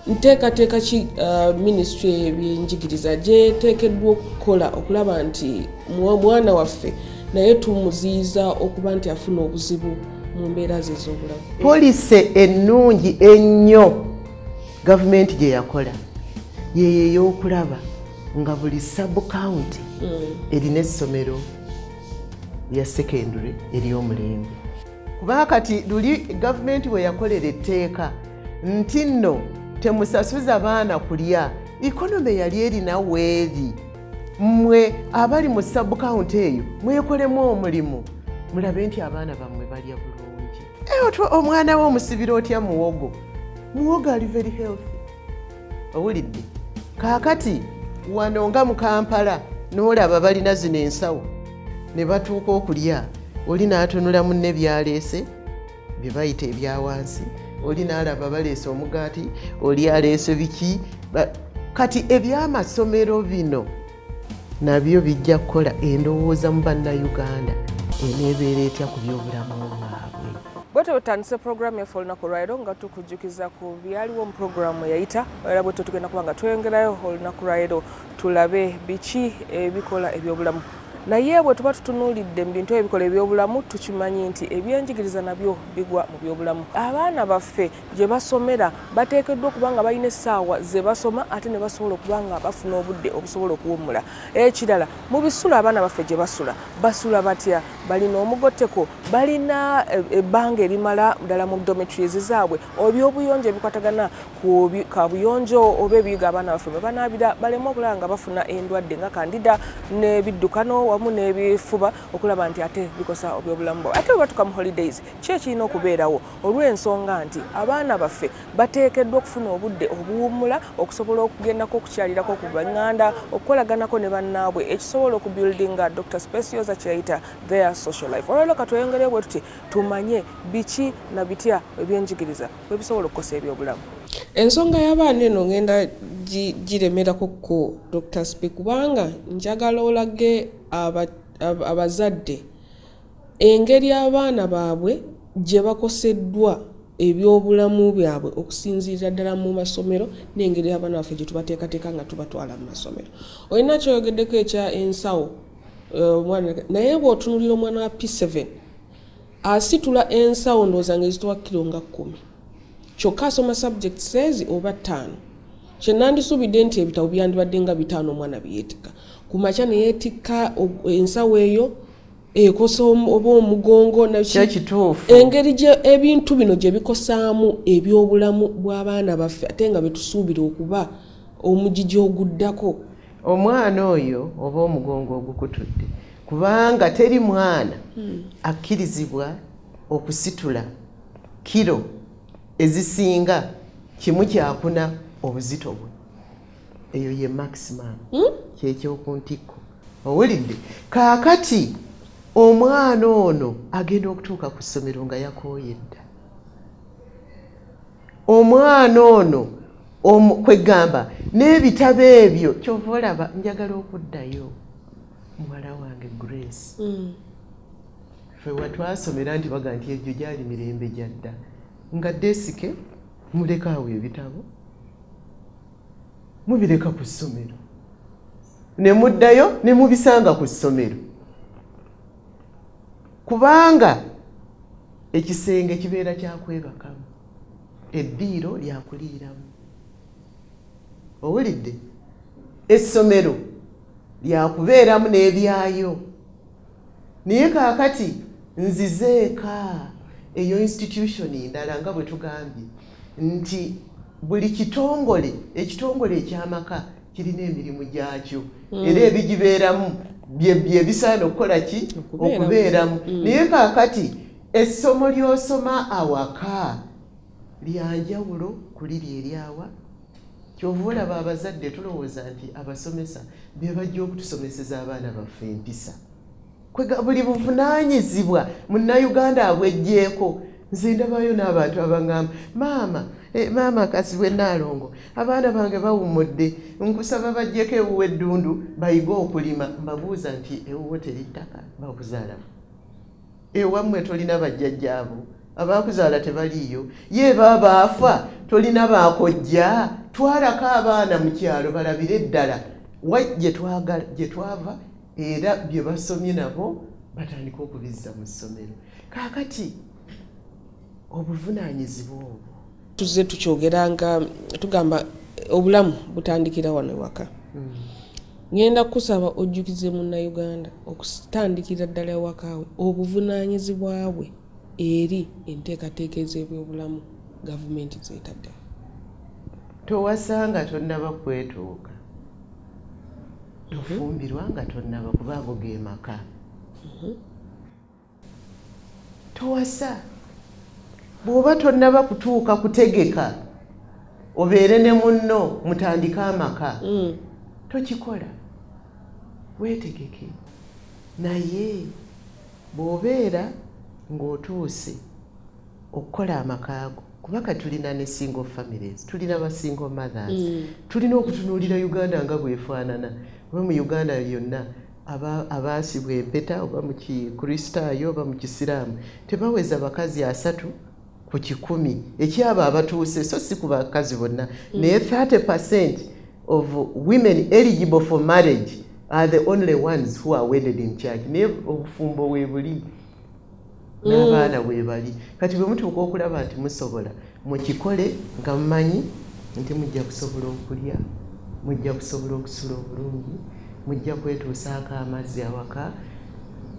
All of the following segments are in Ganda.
Nteekateeka ki minisitule y'ebyenjigiriza gyeteekeddwa okukola okulaba nti mwana waffe naye tumuziyiza okuba nti afuna obuzibu mu mbeera ze ez'obulamu? Policy ennungi ennyo gavumenti gye yakola yeyo ey'okulaba nga buli sub-county erina essomero lya secondary ery'omulembe. Kuba kati luli gavumenti bwe yakolera etteeka nti nno temusasuza baana kulya, economy yali erina weeri, mmwe abali mu sub-county eyo mwekolemu omulimu mulabe nti abaana bammwe balya bulungi. Omwana we omusibira otya muwogo? Muwogo ali very healthy. Owulidde? Kaakati wano nga mu Kampala n'olaba balina zino ensawo ne batuuka okulya, oli n'atunula munne byaleese bye bayita ebyawansi, oli n'alaba baleese omugaati, oli aleese biki. Kati ebyamasomero bino nabyo bijja kukola endowooza mu bannayuganda eneebeera etya ku byobulamu bwabwe. Bwetyo tutandise puroguramu yaffe olunaku olwaleero nga tukujjukiza ku byaliwo mu puroguramu eyayita, era bwetyo tugenda kuba nga tweyongerayo olunaku lwaleero tulabe biki ebikola ebyobulamu. Naye bwe tuba tutunuulidde mu bintu ebikola ebyobulamu, tukimanyi nti ebyenjigiriza nabyo bigwa mu byobulamu. Abaana baffe gye basomera bateekeddwa okuba nga balina essaawa ze basoma ate ne basobola okuba nga bafuna obudde obusobola okuwummula. Ekirala, mu bisulo abaana baffe gye basula, basula batya? Balina omugotteko, balina ebbanga erimala ddala mu dormitories zaabwe, ebyobuyonjo ebikwatagana ku kabuyonjo oba ebiyiga abaana baffe bwe banaabira baleme okulaba nga bafuna endwadde nga kandida n'ebiddukano wamu n'ebifuba, okulaba nti ate bikosa ebyobulamu bwabwe. Ate bwe batuuka mu holidays, ki ekirina okubeerawo olw'ensonga nti abaana baffe bateekeddwa okufuna obudde obuwummula okusobola okugendako okukyalirako ku banganda, okukolaganako ne bannaabwe, ekisobola okubuildinga Dr. Specioza kyeyayita their social life. Olwaleero katweyongereyo bwe tuti tumanye biki na bitya ebyenjigiriza bwe bisobola okukosa ebyobulamu. Ensonga y'abaana eno ngenda giremerako ku Dr. Spe, kubanga njagala olage abazadde engeri abaana baabwe gye bakoseddwa ebyobulamu byabwe okusinziirira ddala mu masomero n'engeri abaana baffe gye tubateekateeka nga tubatwala mu masomero. Olina kyoyogeddeko ekya ensawo, naye bw'otunuulira omwana wa P7 asitula ensawo ndowooza ng'ezitowa kiro nga 10, kyokka asoma subjects ezi oba 5. Kye nandisuubidde nti ebitabo byandibadde nga 5 omwana byeyetikka ku makya, ne yeetikka ensawo eyo ekosa oba omugongo. Kituufu. Engeri ebintu bino gye bikosaamu ebyobulamu bw'abaana baffe ate nga betusuubira okuba omugigi oguddako. Omwana oyo oba omugongo ogukutudde, kubanga teri mwana akkirizibwa okusitula kiro ezisinga 1/4 obuzito bwe. Eyo ye maximum, kyekyokuntikko. Owulidde? Kaakati omwana ono agenda okutuuka ku ssomero nga yakooye dda. Omwana ono kwegamba n'ebitabo ebyo, kyova olaba njagala okuddayo muwala wange Grace. Ffe watwasomera nti baga nti egyo gyali mirembe gya dda, nga desk mulekaawo ebitabo mubireka ku ssomero ne muddayo ne mubisanga ku ssomero, kubanga ekisenge kibeera kyakwebakamu, eddiiro lyakuliiramu. Owulidde? Essomero lyakubeeramu n'ebyayo. Naye kaakati nzizeeka eyo institution ndala, nga bwe tugambye nti buli kitongole, ekitongole ekyamaka kirina emirimu gyakyo, era ebigibeeramu bye bisaana okukola ki? Okubeeramu. Naye kaakati essomo ly'osoma awaka lyanjawulo ku liri eryawa. Kyova olaba abazadde tulowooza nti abasomesa be bajja okutusomeseza abaana baffe empisa. Kwega buli buvunaanyizibwa munnayuganda abweggyeko. Nze ndabayo n'abantu abangamba, maama, maama Kasibwe Nnaalongo, abaana bange bawummudde, nkusaba baggyeko ewuwo eddundu bayige okulima. Mbabuuza nti ewuwo teri ttaka bakuzaalamu? Ewammwe tolina bajjajjaabo? Abakuzaala tebaliiyo. Ye baaba afa, tolina bakojja, twalako abaana mu kyalo balabire ddala wa gye twava, era bye basomye nabo batandika okubizza mu ssomero. Kaakati obuvunaanyizibwa obwo tuzze tukyogera nga tugamba obulamu butandikira wano ewaka. Ngenda kusaba ojjukize munnayuganda okutandikira ddala ewaka we obuvunaanyizibwa bwe eri enteekateeka ez'ebyobulamu gavumenti zeetadde. Towasanga tonnaba kwetuuka, tofumbirwa nga tonnaba, kuba ago ge maka. Towasa bw'oba tonnaba kutuuka kutegeka obeere ne munno mutandike amaka, tokikola, weetegeke. Naye bw'obeera ng'otuuse okukola amaka ago, kubanga tulina ne single families, tulina ba single mothers, tulina okutunuulira Uganda nga bw'efaanana. Oba mu Uganda yonna abaasibwa empeta oba mu Kikristaayo oba mu Kisiraamu tebaweza bakazi 3 ku 100 ekyabo abatuuse, so si ku bakazi bonna, naye 30% of women eligible for marriage are the only ones who are wedded in church. Naye obufumbo weebuli n'abaana weebali. Kati bwe mutuuka okulaba nti musobola, mukikole nga mumanyi nti mujja kusobola okulya, mujja kusobola okusula obulungi, mujja kwetuusaako amazzi awaka,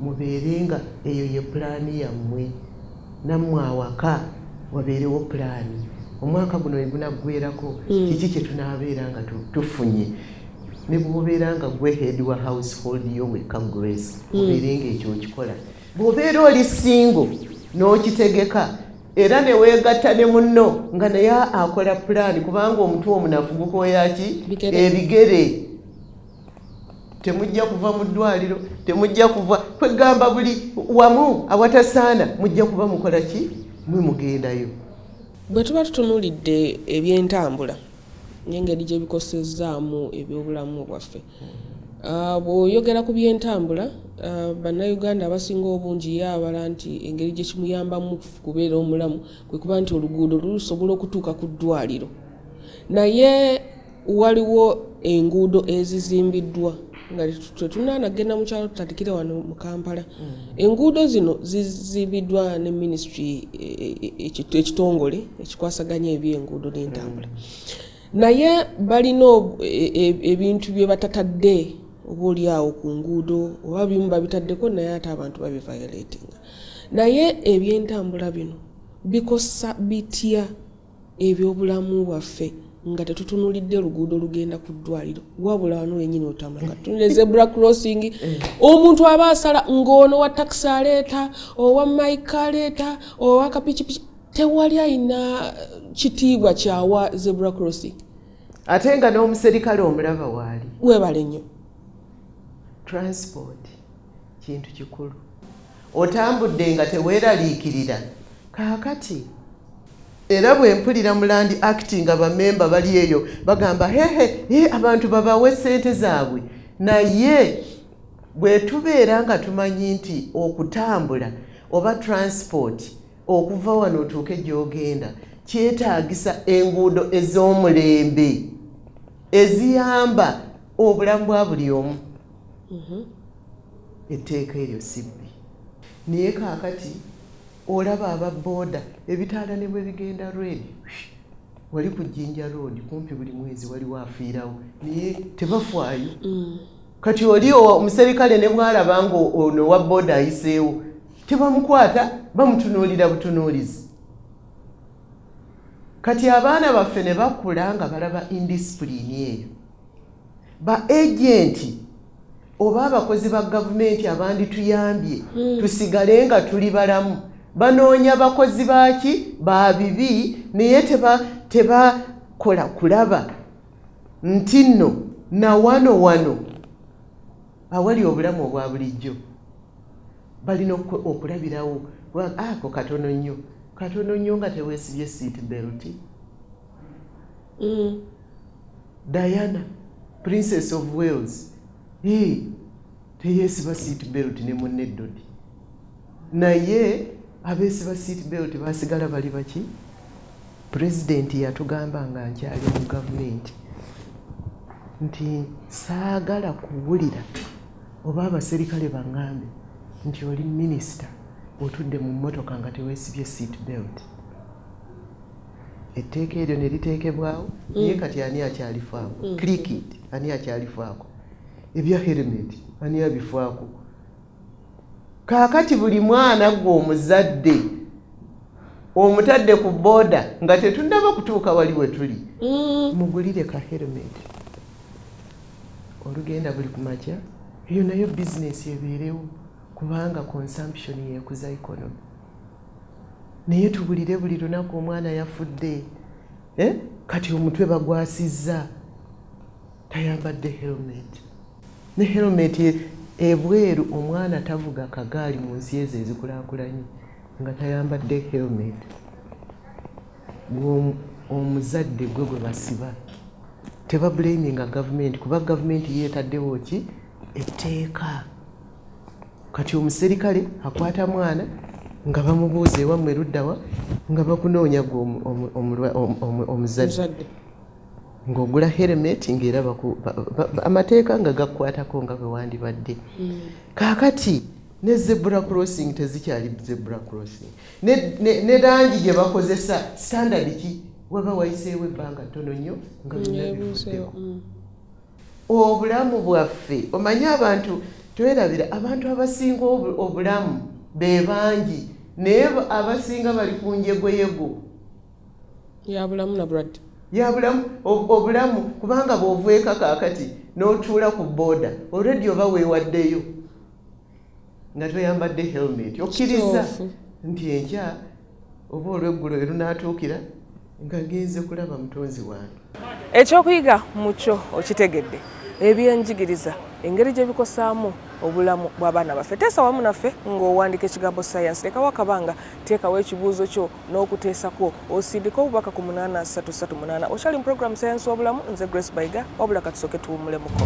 mubeere nga eyo ye pulaani yammwe. Nammwe awaka wabeerewo pulaani. Omwaka guno we gunaggwerako, kiki kye tunaabeera nga tufunye? Ne bw'obeera nga gwe head wa household yo wekka Grace, obeere ng'ekyo okikola. Bw'obeera oli single n'okitegeka era ne weegatta ne munno nga naye akola pulaani, kubanga omutwe omunafu gukoya ki? Ebigere. Temujja kuva mu ddwaliro, temujja kuva kwegamba buli wamu awatasaana, mujja kuba mukola ki? Mwe mugendayo. Bwe tuba tutunuulidde ebyentambula n'engeri gye bikosezzaamu ebyobulamu bwaffe, bw'oyogera ku byentambula, bannayuganda abasinga obungi yaabala nti engeri gye kimuyambamu kubeera omulamu kwe kuba nti oluguudo lusobola okutuuka ku ddwaliro. Naye waliwo enguudo ezizimbiddwa nga tetunaanagenda mu kyalo, tutandikire wano mu Kampala. Enguudo zino zizimbiddwa ne minisitule, ekitongole ekikwasaganya ebyenguudo n'entambula, naye balina ebintu bye batatadde oba oli awo ku nguudo, oba bimu babitaddeko naye ate abantu babiviolatinga. Naye ebyentambula bino bikosa bitya ebyobulamu bwaffe nga tetutunuulidde luguudo lugenda ku ddwaliro, wabula wano wennyini otambula nga tutunule zebra crossing, omuntu aba asala ng'ono wa takisi aleeta, owa maika aleeta, owa kapikipiki, tewali ayina kitiibwa kyawa zebra crossing. Ate nga n'omuserikale omulaba waali. Weebale nnyo. Transport kintu kikulu. Otambudde nga teweeraliikirira. Kaakati era bwe mpulira mu Land Act nga bamemba bali eyo bagamba hehe, abantu babawe ssente zaabwe. Naye bwe tubeera nga tumanyi nti okutambula oba transport okuva wano otuuke gy'ogenda kyetaagisa enguudo ez'omulembe eziyamba obulamu bwa buli omu. Etteeka eryo si bbi. Naye kaakati olaba aba booda ebitaala ne bwe bigenda red, wali ku Jinja Road kumpi buli mwezi waliwo afiirawo, naye tebafaayo. Kati oli omuserikale ne bw'alaba nga ono owa booda ayiseewo, tebamukwata, bamutunuulira butunuulizi. Kati abaana baffe ne bakula nga balaba indisipulini eyo. Ba agenti oba abakozi ba gavumenti abandituyambye tusigale nga tuli balamu, banoonya bakozi baaki ba bibi, naye tebakola kulaba nti nno na wano wano awali obulamu obwa bulijjo balina okulabirawo. Ako katono nnyo, katono nnyo nga teweesibye seat belt. Diana, Princess of Wales, teyeesiba seat belt ne munne Dodi. Naye Abeesiba seat belt basigala bali baki? Pulezidenti yatugamba nga nkyali mu gavumenti nti saagala kuwulira oba abaserikale baŋŋambe nti oli minisita otudde mu mmotoka nga teweesibye seat belt. Etteeka eryo ne liteekebwawo, naye kati ani akyalifaako? Click it, ani akyalifaako? Ebya helmet ani abifaako? Kaakati buli mwana gwe omuzadde omutadde ku booda nga tetunnaba kutuuka wali we tuli, mugulire ka helmet olugenda buli kumakya. Eyo nayo bizinesi ebeerewo, kubanga consumption yekuza economy. Naye tubulire buli lunaku omwana yafudde, kati omutwe bagwasizza, tayambadde helmet. Ne helmet ebweru omwana tavuga kagaali mu nsi ezo ezikulaakulanye nga tayambadde helmet. Omuzadde gwe gwe basiba, tebablaminga gavumenti, kuba gavumenti yeetaddewo ki? Etteeka. Kati omuserikale akwata mwana nga bamubuuza ewammwe luddawa, nga bakunoonya gwe omuzadde ng'ogula helmet, ng'era amateeka nga gakukwatako nga bwe wandibadde. Kaakati ne zebra crossing tezikyali zebra crossing, ne langi gye bakozesa standard ki? Waba wayiseewo ebbanga ttono nnyo nga byonna bivuddeko. Obulamu bwaffe, omanyi abantu twerabira, abantu abasinga obulamu be bangi, naye abasinga bali ku njegoyego ya bulamu na bulwadde. Ya bulamu obulamu, kubanga bw'ovueka kaakati n'otuula ku booda already oba weewaddeyo nga toyambadde helmet, okkiriza nti enkya oba olweggulo erunaatuukira nga ngenze kulaba mutonzi wange. Ekyokuyiga mukyo okitegedde, ebyenjigiriza engeri gye bikosaamu obulamu bw'abaana baffe. Teesa wamu naffe ng'owandiika ekigambo science, lekawo akabanga, teekawo ekibuuzo kyo n'okuteesako, osindike obubaka ku 8338. Okyali mu program Science w'obulamu, nze Grace Baiga, wabula katusooke tuwummulemuko.